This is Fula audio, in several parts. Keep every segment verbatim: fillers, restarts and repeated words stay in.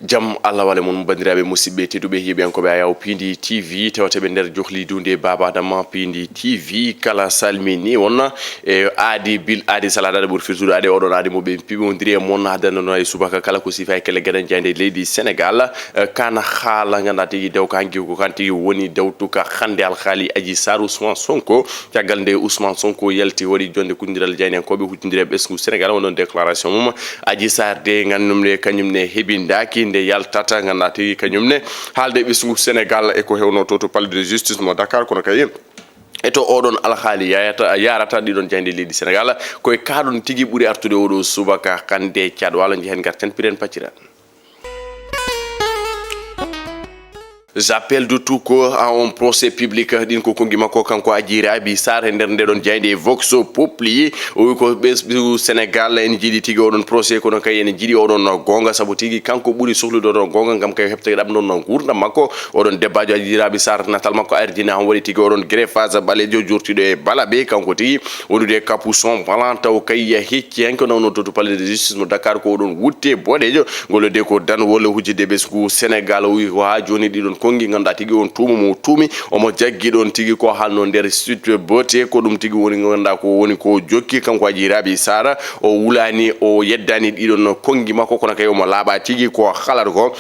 Jam Allah wale mon, banndiraaɓe, musidɓe tedduɓe, heɗiyankooɓe Ayaw Piindi T V, tawata ɓe nder johli dunde Baaba Adama Piindi T V, kala salmini on. E aadi bil aadi saladaade ɓuri firtude aadi oɗon aadi mo ɓe piɓondiri e mon, haddanono e subaka kala ko sifa e kelle gaɗen jayde leydi Senegal. Eh, kan haala ngannduɗaa tigi daw ka hanki ko kan tigi woni dawtuka hannde alhaali Aji Sarr Ousmane Sonko. Caggal nde Ousmane Sonko yalti waɗi jonde kuɗindiral jayde ko ɓe huccondiri e ɓesngu Senegal, won ɗon déclaration mum. Aji Sarr de ngannum ne kañum ne heɓindaaki nde yaltata ngannduɗaa tigi kañum ne haalde ɓesngu Senegal e ko hewno to to palais de justice mo Dakar, kono kay e to oɗon alhaali yayata, yarata ɗiɗon jayde leydi Senegal, koye kaɗon tigi ɓuri artude oɗo subaka hannde caɗwala njehen garten piren pacciran. J'appelle de tout cœur à un procès public. Ɗin ko konngi makko kanko Aji Rabi Sarr e nder ndeɗon jayde Vox Populi. O wi ko ɓesngu Senegal en jiiɗi tigi oɗon procès, kono kay en jiiɗi oɗon goonga, sabu tigi kanko ɓuri sohlude oɗon goonga ngam kay heɓtade ɗam ɗon nguurndam makko. Oɗon debbaajo Aji Rabi Sarr natal makko ardina on waɗi tigi oɗon greffage ɓaleejo jortiiɗo e balabe, kanko tigi wondude capuchon blanc taw kay hecci hen ko nawno to to palais de justice mo Dakar ko oɗon wutte boɗeejo. Ngol de ko dan walla hujjide ɓesngu Senegal. O wi ko haa jooni ɗiɗon konngi ngannduɗaa tigi on tuuma mo tuumi omo jaggi ɗon tigi ko halno nder Sweet Beauté, ko ɗum tigi woni ngannduɗaa ko woni ko jokki kanko Aji Rabi Sarr. O wulaani, o yeddaani ɗiɗon konngi makko, kono kay omo laaɓa tigi ko haalata ko.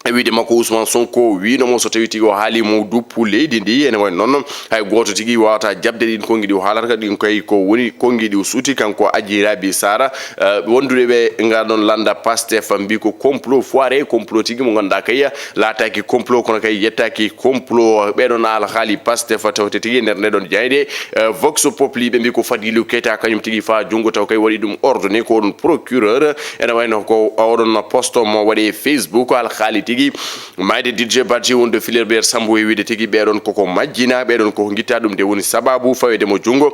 E wiide makko Ousmane Sonko wiino mo so tawi tigi o haali mo duppu leydi ndi, ene wayi noon hay gooto tigi wawata jaɓde ɗin konngi ɗi o haalata, ɗin kay ko woni konngi ɗi o suuti kanko Aji Rabi Sarr. Eh, wondude ɓe ngaɗon lannda Pastef mbi ko complot foiré, complot tigi mo ngannduɗaa kay laataaki complot, kono kay yettaaki complot. Ɓeɗon alhaali Pastef tawte tigi e nder ndeɗon jayde. Eh, Vox Populi ɓe mbi ko Fadilou Keita kañum tigi fa junngo taw kay waɗi ɗum ordonné ko oɗon procureur. Ene wayno ko oɗon poste mo waɗi e Facebook, alhaali tigi mayde D J Badji wonde Fulbert Sambou e wiide tigi ɓeɗon koko majjina, ɓeɗon koko ngitta, ɗum de woni sababu fawede mo junngo.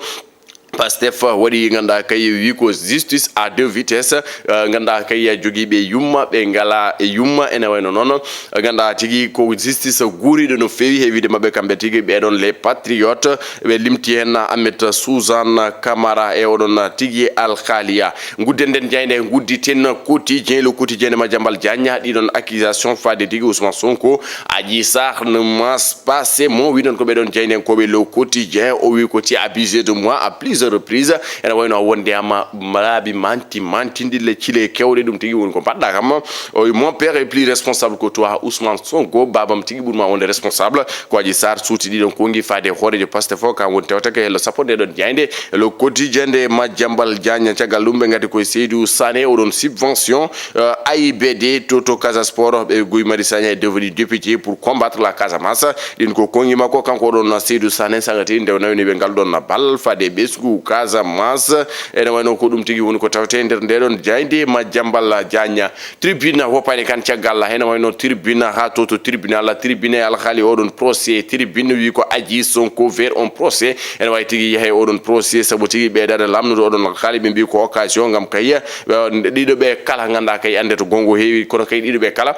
Pastef waɗi ngannduɗaa kay wi ko justice à deux vitesses, eh, ngannduɗaa kay jogiiɓe yumma ɓe ngala e yumma, ene wayno noon ngannduɗaa tigi ko justice guuriɗo no feewi he wiide maɓɓe kamɓe tigi ɓeɗon les patriotes, ɓe limti heen Ahmed Suzanne Camara e oɗon tigi alhaaliya. Ngudden nden jayde, ngudditen Quotidien, Le Quotidien de Madiambal Diagne, ɗiɗon accusation faade tigi Ousmane Sonko, Adji Sarr ne masse pas ses mots, wiɗon ko ɓeɗon jayde ko ɓe Le Quotidien, o wi ko tu as abusé de moi à plusieurs reprises, ene wayno wonde ama laabi manti, mantindi le cile kewɗe, ɗum tigi woni ko mbaɗɗa kam. O wi mon père est plus responsable que toi, Ousmane Sonko, babam tigi ɓurma wonde responsable, ko Adji Sarr suuti ɗiɗon konngi faade hoorejo Pastef o, kam woni tewteke hello sappo nde ɗon jayde. Le Quotidien de Madiambal Diagne, caggal ɗum ɓe ngati koye Seydou Sané, oɗon subvention, eh, A I B D to, to Casa Sport, ɓe Guy Marius Sagna est devenu député pour combattre la Casamance. Ɗin ko konngi makko, kanko oɗon Seydou Sané, sangati nde o nawini ɓe ngal ɗon bal faade ɓesngu Casamance. Ene wayno ko ɗum tigi woni ko tawte nder nde ɗon jayde Madiambal Diagne. Tribune woppani kan caggal, ene wayno tribune haa to, to tribunal, tribune alhaali oɗon procès, tribune wi ko Adji Sonko vers un procès, ene wayi tigi yahe oɗon procès, sabu tigi ɓeydade lamnude oɗon alhaali, ɓe mbi ko occasion ngam kay, eh, ɗiɗo ɓe kala ngannduɗaa kay annde to gongo heewi, kono kay ɗiɗo ɓe kala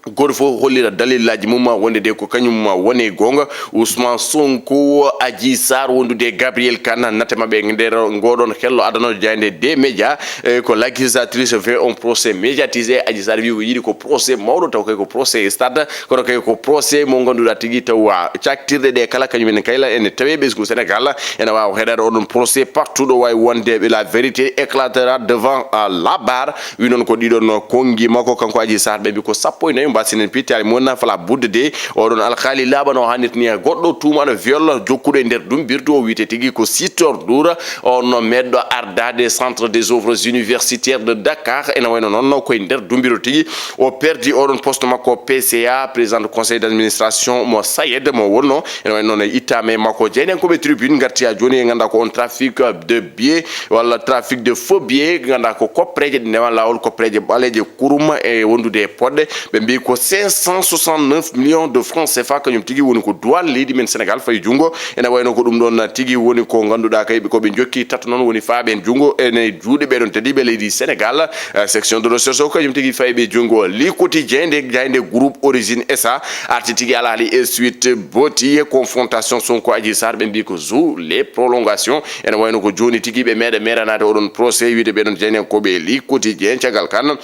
gooto fof hollira dalillaji mum wonde de ko kañum woni goonga. Ousmane Sonko, Adji Sarr, wondude Gabriel Kane, natte maɓɓe nder ngoɗon hello adano jayde des médias, eh, ko l'accusatrice fait un procès médiatisé. Adji Sarr wi ko yiɗi ko procès mawɗo, taw kay ko procès stade, kono kay ko procès mo ngannduɗaa tigi taw caktirɗe ɗe kala kañum en kayla ene tawe ɓesngu Sénégal, ene waawa heɗade oɗon procès partout ɗo wawi wonde, la vérité éclatera devant, euh, la barre. Wi noon ko ɗiɗon konngi makko kanko Adji Sarr, ɓe mbi ko sappo e nayi mbasinen pittaali mum na fala budde de. Oɗon alhaali laaɓano hannit ni e goɗɗo tuumaɗo viol jokkuɗo e nder dumbirdu o wiyete tigi ko Sitor Ndour, on meɗɗo ardade Centre des Œuvres Universitaires de Dakar. Ene wayno noon koye nder dumbiro tigi o perdi oɗon poste makko P C A, président du conseil d'administration mo SAED mo wonno. Ene wayno noon ittama e makko. Jeyɗen koɓe tribune ngarti ha joni e ngannduɗaa ko on trafic de billets walla trafic de faux billets, ngannduɗaa ko koppereeje ɗe ndewan laawol, koppereeje ɓaleeje kurum e wondude e poɗɗe. Ɓe mbi ko cinq cent soixante-neuf millions de francs C F A kañum tigi woni ko duwal leydi men Sénégal fayi junngo. Ene wayno ko ɗum ɗon tigi woni ko ngannduɗaa kay ko ɓe jokki tato noon woni faaɓe en junngo ene juuɗe ɓeɗon tediɓe leydi Sénégal. Eh, section de recherche o kañum tigi fayi ɓe junngo. Le Quotidien de jayde groupe Origine S A arti tigi alhaali e Sweet Beauté, confrontation Sonko Adji Sarr, ɓe mbi ko joue les prolongations. Ene wayno ko joni tigi ɓe meeɗa meranade oɗon procès, wiide ɓeɗon jaynen ko ɓe Le Quotidien. Caggal kan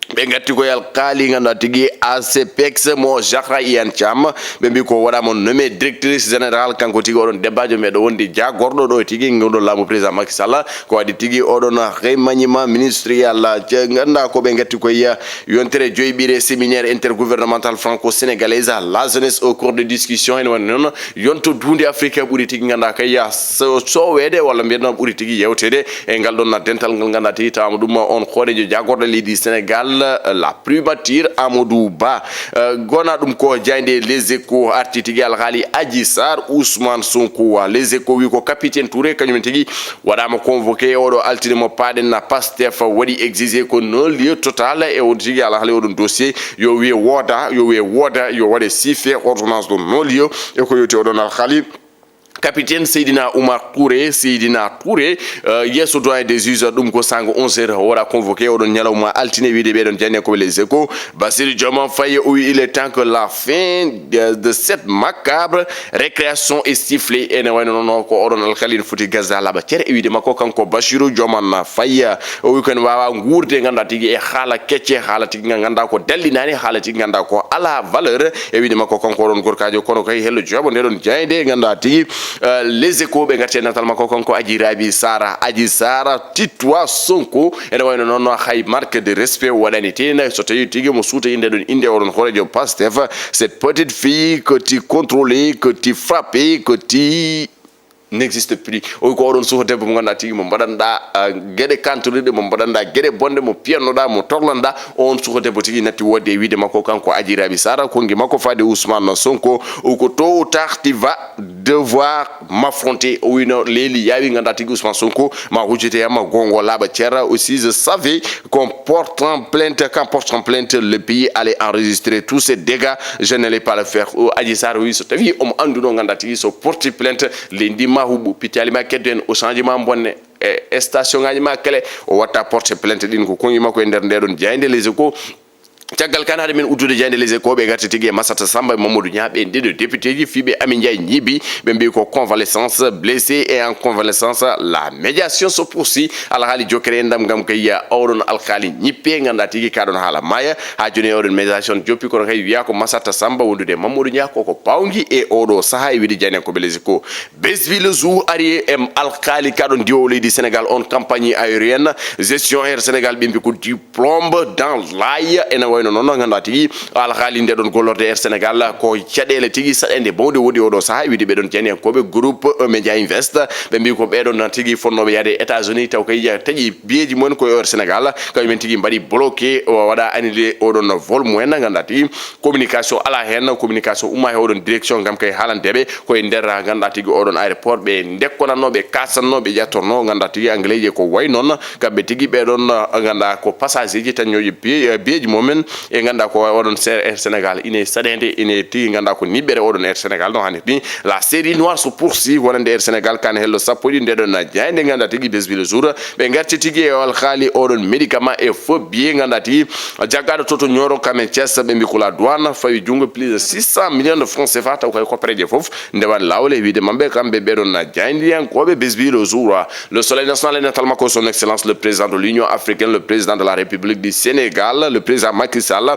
Ɓe ngatti ko e alkaali ngannduɗaa tigi A C P E X mo Zahra Iyane Thiam. Ɓe mbi ko waɗaama nommé directrice générale, kanko tigi oɗon debbajo meɗo wonde jaagorɗo ɗo tigi ngewɗo laamu président Macky Sall. Ko waɗi tigi oɗon remaniement ministériel. Je ngannduɗaa ko ɓe ngatti ko e yontere joyɓire séminaire intergouvernemental franco-sénégalais, la jeunesse au cours de discussion, ene woni noon yonto duunde Afrique ɓuri tigi ngannduɗaa kay so, soweede walla mbiyen noon ɓuri tigi yewteede e ngal ɗon dental ngal ngannduɗaa tigi tawama ɗum on hooreejo jaagorɗo leydi Sénégal, la primature Amadou Ba. Eh, gona ɗum ko jaaynde Les Échos arti tigi alhaali Adji Sarr, Ousmane Sonko. Les Échos wi ko capitaine Touré kañum tigi waɗama convoqué oɗo altine mo paɗen na Pastef waɗi exigé ko non lieu total e on tigi alhaali oɗon dossier yo wiye wooda, yo wiye wooda, yo waɗe siffé ordonnance de non lieu e ko yowti oɗon alhaali. Capitaine Seydina Oumar Touré, Seydina Touré, euh, yeeso doyen des juges, ɗum ko sango onze heures, o waɗa convoqué oɗon ñalawma altine, wiide ɓeɗon jaayndiyankoɓe Les Échos, Bassirou Diomaye Faye, o wi il est temps que la fin de, de cette macabre récréation est sifflée. Ene wayno noon ko oɗon alkaali ene foti gasde haa laaɓa cere e wiide makko kanko Bassirou Diomaye Faye. O wi ko ene waawa nguurde ngannduɗaa tigi e haala kecce, haala tigi ngannduɗaa ko dallinaani, haala tigi ngannduɗaa ko alaa valeur. E wiide makko kanko oɗon gorkaajo kono kay hello joɓo nde ɗon jaaynde ngannduɗaa tigi, eh, Les Échos ɓe ngarti e natal makko kanko Adji Raby Sara. Adji Sara tittoit Sonko ene wayno noon hay marque de respect waɗani tene so tawi tigi mo suuta innde ɗon innde oɗon hooreejo Pastef. Cette petite fille que tu contrôlais, que tu frappais, que tu n'existe plus. O wi ko oɗon suka debbo mo ngannduɗaa tigi mo mbaɗanɗa, ah, geɗe kantoriɗe, mo mbaɗanɗa geɗe bonɗe, mo piyannoɗa, mo torlanɗa. On suka debbo tigi natti wodde e wiide makko kanko Adji Raby Sara, konngi makko faade Ousmane Sonko. O wi ko tôt ou tard tu vas devoir m'affronter. O wino leeli yaawi ngannduɗaa tigi Ousmane Sonko ma hujjete yamma gongo laaɓa ceera. Aussi je savais qu'en portant plainte, qu'en portant plainte, le pays allait enregistrer tous ces dégâts. Je n'allais pas le faire. O Adji Sarr wi so tawi omo annduno ngannduɗaa tigi so porti plainte leydi ma huɓɓu, pittaali ma keddo en, o changement bonne, e station ngaji ma kele, o watta porte plainte ɗin ko konngi makko e nder nde ɗon jaaynde Les Échos. Caggal kan haade men uddude jaaynde Les Échos ɓe garti tigi e Massata Samba e Mamadou Niang ɓe ɗiɗo député ji fiiɓe Amy Ndiaye ñiibi ɓe mbi ko convalescence, blessé et en convalescence, la médiation se poursuit. Alhaali jokkere e ndam ngam kay oɗon alkaali ñippe ngannduɗaa tigi kaɗon haala maaya. Haa jooni e oɗon médiation joppi kono kay wiya ko Massata Samba wondude e Mamadou Niang koko pawngi e oɗo saha e wiide jaayndiyankoɓe Les Échos. Besbi le jour ari e alkaali kaɗon diwowo leydi Sénégal on compagnie aérienne gestion Air Sénégal ɓe mbi ko du plomb dans l'ail. Ene wayno noon ngannduɗaa tigi alhaali nde ɗon gollorde Air Sénégal ko caɗeele tigi saɗeende mawde woni oɗo saha e wiide ɓeɗon jaayndiyankoɓe groupe Média Invest ɓe mbi ko ɓeɗon tigi fonnooɓe yaade États-Unis taw kay taƴi biyeeji mumen ko Air Sénégal kañumen tigi mbaɗi bloqué o waɗa annulé oɗon vol mumen ngannduɗaa tigi communication ala heen, communication umma he oɗon direction ngam kay haalandeɓe koye nder ngannduɗaa tigi oɗon aéroport ɓe ndekkonanno ɓe kasanno ɓe ƴattorno ngannduɗaa tigi anglais ji ko way noon. Kamɓe tigi ɓeɗon ngannduɗaa ko passager ji tañoji biyeeji mumen e ngannduɗaa ko oɗon Air Sénégal ine saɗeende ine tigi ngannduɗaa ko niɓɓere oɗon Air Sénégal no hannirta ni. La série noire se poursuit wonande Air Sénégal kan hello sappo ɗi nde ɗon jaaynde ngannduɗaa tigi Besbi le jour ɓe ngarti tigi e alhaali oɗon médicament e faux billet ngannduɗaa tigi jaggaɗo toto Nioro kamen Thiès ɓe mbi ko la douane fawi junngo plus de six cent millions de francs C F A taw kay koppereje fof ndewan laawol e wiide maɓɓe kamɓe ɓeɗon jaayndiyankoɓe Besbi le jour. Le Soleil national e natal makko son excellence le président de l'Union africaine, le président de la République du Sénégal, le président Macky Sall.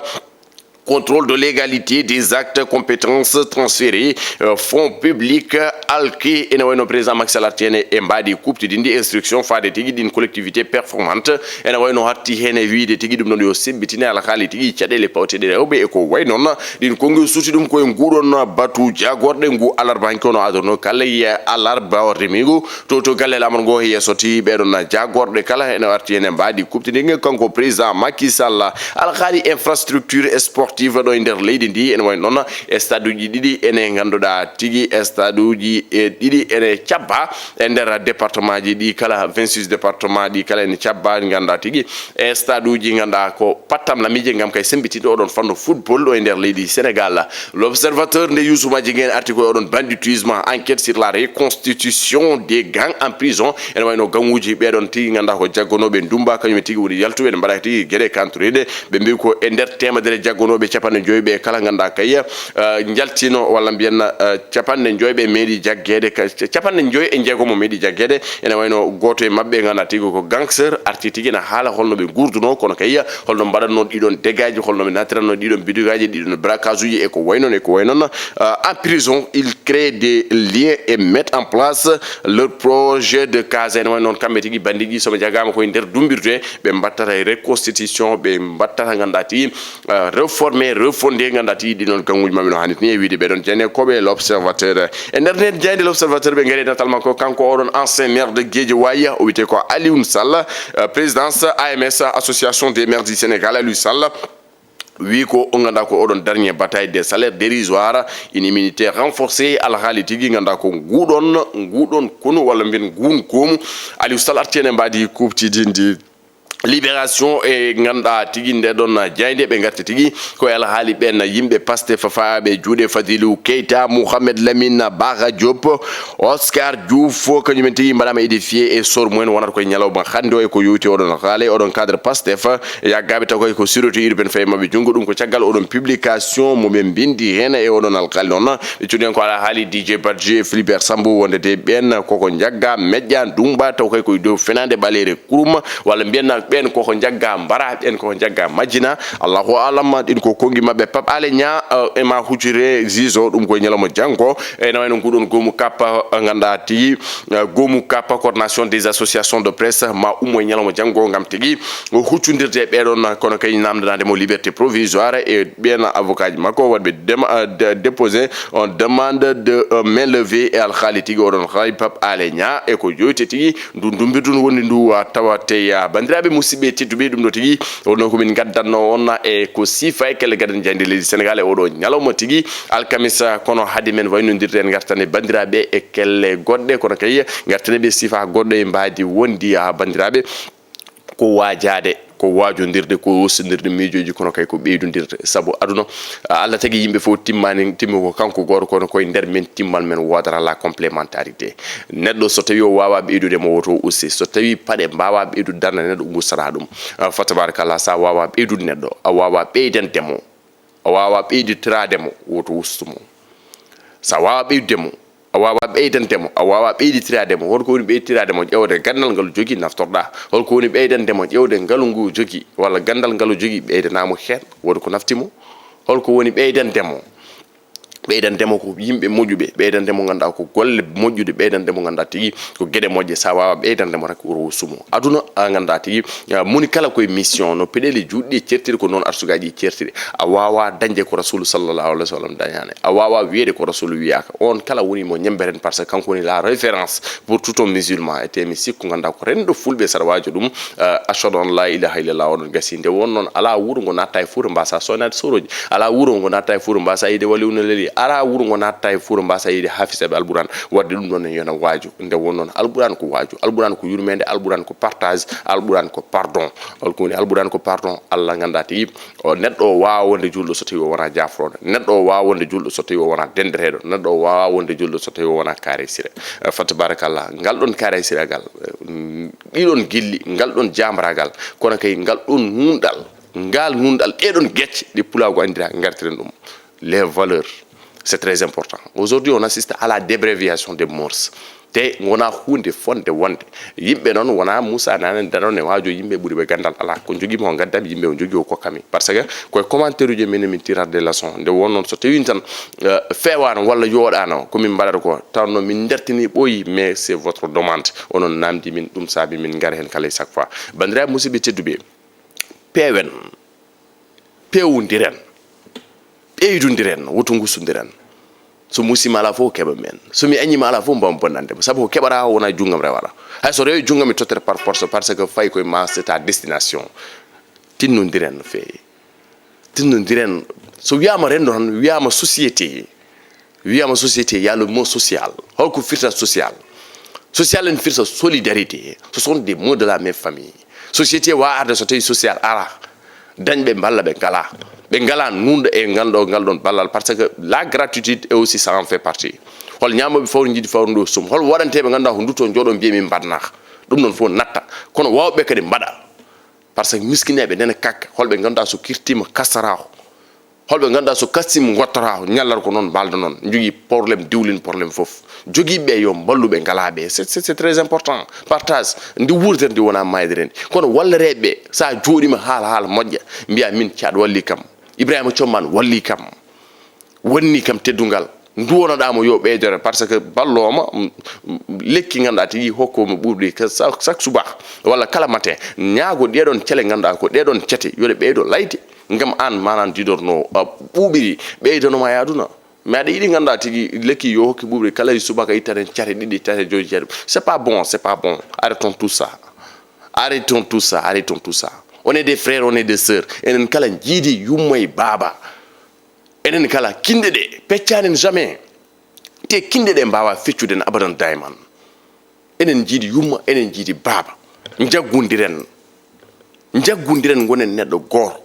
Contrôle de légalité des actes, compétences transférées, euh, fonds publics alki ene wayno président Macky Sall arti heen e mbaadi kuuɓtidinndi instruction faade tigi ɗin collectivité performante ene wayno hatti heen e wiide tigi ɗum ɗon yo semmbitine alhaali tigi caɗeele pawteɗe rewɓe e ko way noon. Ɗin konngi suuti ɗum koye nguɗon batu jaagorɗe ngu alarba hanki ono adorno kala e alarba remigo to to galle lamar ngo yeeso ti ɓeɗon jaagorɗe kala ene arti ene mbaadi kuuɓtidinge kanko président Macky Sall. Alhaali infrastructure sportive ɗo e nder leydi ndi ene wayi noon e stade uji ɗiɗi ene ngannduɗaa tigi e stade uji e ɗiɗi ene cabba e nder département ji ɗi kala vingt-six département ɗi kala ene cabba ngannduɗaa tigi e stade uji ngannduɗaa ko pattam lamije ngam kay sembitinde oɗon fanno football ɗo e nder leydi Sénégal. L'observateur nde Youssouma Jiguen arti ko e oɗon banditisme, enquête sur la reconstitution des gangs en prison. Ene wayno ganguji ɓeɗon tigi ngannduɗaa ko jaggonooɓe ndumba kañum tigi woni yaltuɓe ene mbaɗa tigi geɗe kantoriɗe ɓe mbi ko e nder temedere jaggonooɓe ɓe capanɗe joyi ɓe kala ngannduɗaa kay, eh, njaltino walla mbiyen, eh, capanɗe joyi ɓe meeɗi jaggeede, ka-, capanɗe joyi e jeegom o meeɗi jaggeede. Ene wayno gooto e maɓɓe ngannduɗaa tigi ko gangster, arti tigi ene haala holno ɓe nguurduno, kono kay holno mbaɗatno ɗiɗon dégâts ji, holno ɓe nattiratno ɗiɗon bidugaaji, ɗiɗon braquage uji e ko way noon, e ko way noon. Eh, en prison, il crée des liens et met en place leur projet de case. Ene wayno noon kamɓe tigi bandiji, so ɓe jaggaama koye nder dumbirde, ɓe mbattata e reconstitution, ɓe mbattata ngannduɗaa tigi, eh, réformer, refonder ngannduɗaa tigi ɗi noon gannguuji maɓɓe no haanirta ni, e wiyde ɓe ɗon jeyneteeɓe e l'Observateur. E nder nden jeyde l'Observateur ɓe ngari e natal makko, kanko oɗon ancien maire de Guédiawaye, o wiyetee ko Alioune Sall, eh, présidence A M S, Association des maires du Sénégal, Alioune Sall. Wi ko o ngannduɗaa ko oɗon dernier bataille des salaires dérisoires, une immunité renforcée, alhaali tigi ngannduɗaa ko nguɗon, nguɗon konu walla mbiyen ngun goomu. Alioune Sall arti en e mbaadi kuuɓtidinndi Libération e ngannduɗaa tigi nde ɗon jaaynde ɓe ngarti tigi ko e alhaali ɓeen yimɓe Pastef faaɓe juuɗe Fadilou Keita, Mohamed Lamine Bara Diop, Oscar Diouf, kañumen tigi mbaɗaama édifié e sor mumen wonata koye ñalawma hannde o e ko yowti oɗon haala e oɗon cadre Pastef. Yaggaaɓe taw kay ko sûreté urbaine fayi maɓɓe junngo, ɗum ko caggal oɗon publication mo ɓe mbinndi heen e oɗon alkali noon. Ɓe cuɗi heen ko alhaali D J Badji e Philibert Sambou wonde de ɓeen koko njagga meƴƴa ndummba taw kay koye dow fenaande ɓaleere kurum, walla mbiyen ɓeen koko njagga mbara, ɓeen koko njagga majjina. Allahu alam, ɗin ko konngi maɓɓe. Pape Alé Niang, eh, e ma huccire juge o, ɗum koye ñalawma janngo. Ene wayno nguɗon goomu kappa, eh, ngannduɗaa tigi, eh, goomu kappa coordination des associations de presse ma ummo e ñalawma janngo ngam tigi o huccondirde e ɓeɗon, kono kay namdanaade mo liberté provisoire e ɓeen avocat ji makko waɗɓe dema-, eh, de-, déposé on demande de, eh, main levée e alhaali tigi oɗon haali Pape Alé Niang e ko jowte tigi ndu ndumbirdu ndu woni ndu, ah, tawate, ah, banndiraaɓe musidɓe tedduɓe ɗum ɗo tigi wonno ko min ngaddanno on e ko siifa e kelle gadan jayde leydi Sénégal e oɗo ñalawma tigi alkamisa, kono haade men waynondirde en ngartan e banndiraaɓe e kelle goɗɗe, kono kay ngartan e ɓe siifa goɗɗo e mbaadi wondi, ah, banndiraaɓe. Ko waajaade, ko waajondirde, ko wostondirde miijooji, kono kay ko ɓeydondirde. Sabu aduna, Allah tagi yimɓe fof timmaani, timmi ko kanko gooto, kono koye nder men timmal men woodata la complémentarité. Neɗɗo so tawi o waawa ɓeydude mo, woto o usti. So tawi paɗe mbaawa ɓeydude darnde neɗɗo, o ustata ɗum. Ah, fa tabarakallah, sa waawa ɓeydude neɗɗo, a waawa ɓeydande mo, a waawa ɓeyditiraade mo, woto ustu mo. Sa waawa ɓeydude mo, a waawa ɓeydande mo, a waawa ɓeyditiraade mo. Holko woni ɓeyditiraade mo? Ƴeewde ganndal ngal o jogii naftorɗaa. Holko woni ɓeydande mo? Ƴeewde ngalu ngu o jogii walla ganndal ngal o jogii ɓeydana mo heen. Woodi ko nafti mo. Holko woni ɓeydande mo? Ɓeydande mo ko yimɓe moƴƴuɓe, ɓeydande mo ngannduɗaa ko golle moƴƴuɗe, ɓeydande mo ngannduɗaa tigi ko geɗe moƴƴe. Sa waawa ɓeydande mo rek, woto ustu mo. Aduna, a ngannduɗaa tigi, ah, moni kala koye mission, no peɗeeli juutɗi e certiri ko noon arsugaji ɗi certiri. A waawa dañde ko Rasulu sallallahu alaihi wa sallam dañaani. A waawa wiyeede ko Rasulu wiyaaka. On kala woni mo ñemberen par ce que kanko woni la référence pour tout un musulman. E te mi sikku ngannduɗaa ko renndo fulɓe saɗa waajo ɗum, eh, ashhadu an la ilaha illallah oɗon gasi. Nde won noon alaa wuro ngo natta e Fuuta mbasa soynaade soroji. Alaa wuro ngo natta e Fuuta mbasa yiide waliwna leli. Alaa wuro ngo natta e Fuuta mbasa yiide hafisaɓe Alquran. Waɗde ɗum ɗon en yona waaju. Nde won noon Alquran ko waaju. Alquran ko yurmeende. Alquran ko partage. Alquran ko pardon. Holko woni Alquran ko pardon? Allah ngannduɗaa tigi o neɗɗo o waawa wonde julɗo so tawi o wona jafrooɗo. Neɗɗo o waawa wonde julɗo so tawi o wona dendeteeɗo. Neɗɗo o waawa wonde julɗo so tawi o wona kaare sire. Eh, fa tabarakallah. Ngal ɗon kaare siragal, eh, ɗiɗon gilli, ngal ɗon jambragal, kono kay ngal ɗon nunɗal, ngal nunɗal, ɗeɗon gecce ɗe pulaagu anndira, ngartiren ɗum. Les valeurs, c'est très important. Aujourd'hui, on assiste à la débréviation des mœurs. Te wona huunde fonde wonde. Yimɓe noon wona Moussa Nane danon e waajo yimɓe ɓuri ɓe ganndal alaa. Ko njogii mo ngaddam yimɓe o njogii o kokkami. Par ce que koye commentaire uji min, min tirata des leçons. Nde won noon so tawii tan, eh, feewaano walla yooɗaano ko min mbaɗata ko, taw noon min ndartini ɓooyi, mais c'est votre demande. Onon namdi min, ɗum saabi min ngara heen kala e chaque fois. Banndiraaɓe musidɓe tedduɓe, peewen, peewondiren, ɓeydondiren, woto ngustondiren. So musiima alaa fof, keɓa men. So mi añiima alaa fof, mbaaw bonnande mo. Sabu ko keɓaɗaa o wona junngam rewata. Hay so rewi junngam mi tottere par force, par ce que fayi koye ma, c'est ta destination. Tinnondiren no feewi. Tinnondiren, so wiyaama renndo tan, wiyaama société. Wiyaama société, il y a le mot social. Holko firta social? Social ene firta solidarité. Ce sont des mots de la même famille. Société waawa arde so tawi social alaa. Dañɓe mballa ɓe ngalaa. Ɓe ngalaa nunɗo e ngal ɗo, ngal ɗon ballal. Par ce que la gratitude est aussi, ça en fait partie. Hol ñaamooɓe fawri njiɗi fawri ɗo sum? Hol waɗanteeɓe ngannduɗaa ko ndutto jooɗo mbiya min mbaɗnaa? Ɗum ɗon fof natta. Kono waawɓe kadi mbaɗa. Par ce que miskineeɓe nene kakka, holɓe ngannduɗaa so kirtiima kastaraaku, Holɓe ngannduɗaa so kastim ngottata ñallarko noon mbalda noon, jogii problème diwlin, problème fof. Jogiiɓe ɓe yo mballu ɓe ngalaa ɓe. C'est, c'est, c'est très important. Partage, ndi wuurdere ndi wonaa maayde rendi. Kono wallereeɓe ɓe, so a jooɗiima haala, haala moƴƴa, mbiya min Caat walli kam, Ibrahima Combaan walli kam, wanni kam teddungal. Nduwanoɗaa mo yo ɓeydore, parce que ballooma, mm, mm, lekki ngannduɗaa tigi hokkoomi ɓuuɓri ka sa-, chaque subaka walla kala matin. Ñaago ɗeɗon cele ngannduɗaa ko ɗeɗon cete, yo ɗe ɓeydo layde. Ngam aan manan didorno, a, ɓuuɓiri, ɓeydanoma e aduna. Mais aɗa yiɗi ngannduɗaa tigi lekki yo hokki ɓuuɓri kala e subaka ittaten cate ɗiɗi, cate joyi, cate. C'est pas bon, c'est pas bon. Arrêtons tout ça. Arrêtons tout ça, arrêtons tout ça. On est des frères, on est des sœurs. Enen kala jiidi yumma e baaba. Enen kala kinɗe ɗe peccanen jamais. Te kinɗe ɗe mbawa feccuden abadan daiman. Enen jiidi yumma, enen jiidi baaba. Njaggundiren. Njaggundiren, ngonen neɗɗo gooto.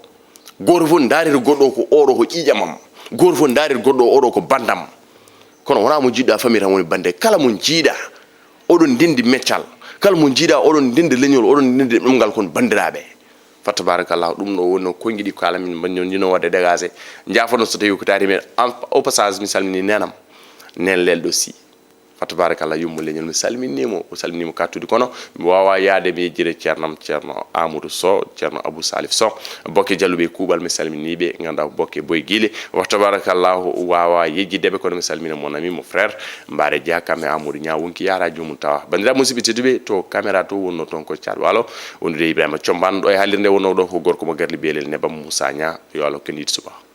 Gooto fof ndaarir goɗɗo o ko oɗo ko ƴiiƴamam. Gooto fof ndaarir goɗɗo o oɗo ko bandam. Kono wonaa mo jiiɗa famille tan woni bande. Kala mo jiiɗa oɗon ndendi meccal. Kala mo jiiɗa oɗon ndendi leñol, oɗon ndendi ɗemngal kon bandiraaɓe. Fa tabarakallah, ɗum ɗo woni no konngi ɗi ko kala min mbaɗi noon, yino waɗde dégagé. Jaafono so tawi ko taari men. En, au passage, mi salmini nenam, nen lelɗo si. Fa tabarakallah, yummo leñol, mi salminii mo, o salminii mo kattude, kono mi waawaa yahde mi yejjire ceernam, Ceerno Amadou Sow, Ceerno Abou Salif Sow, Bokke Jalluɓe e Kuuɓal, mi salminii ɓe, ngannduɗaa ko Bokke Boy Guilé. Wa tabarakallah, o waawaa yejjidde ɓe, kono mi salmina mon ami, mo frère, Mbaare Dia, kamɓe Amadou Niang wonki yaara joomum tawa. Banndiraaɓe musidɓe tedduɓe, to caméra to wonno toon ko Caat Waalo, wondude e Ibrahima Combaan, ɗo e haalirde wonno ɗo ko gorko mo Garli Beelel Nebam Moussa Niang, yo Allah hokku en yiide subaka.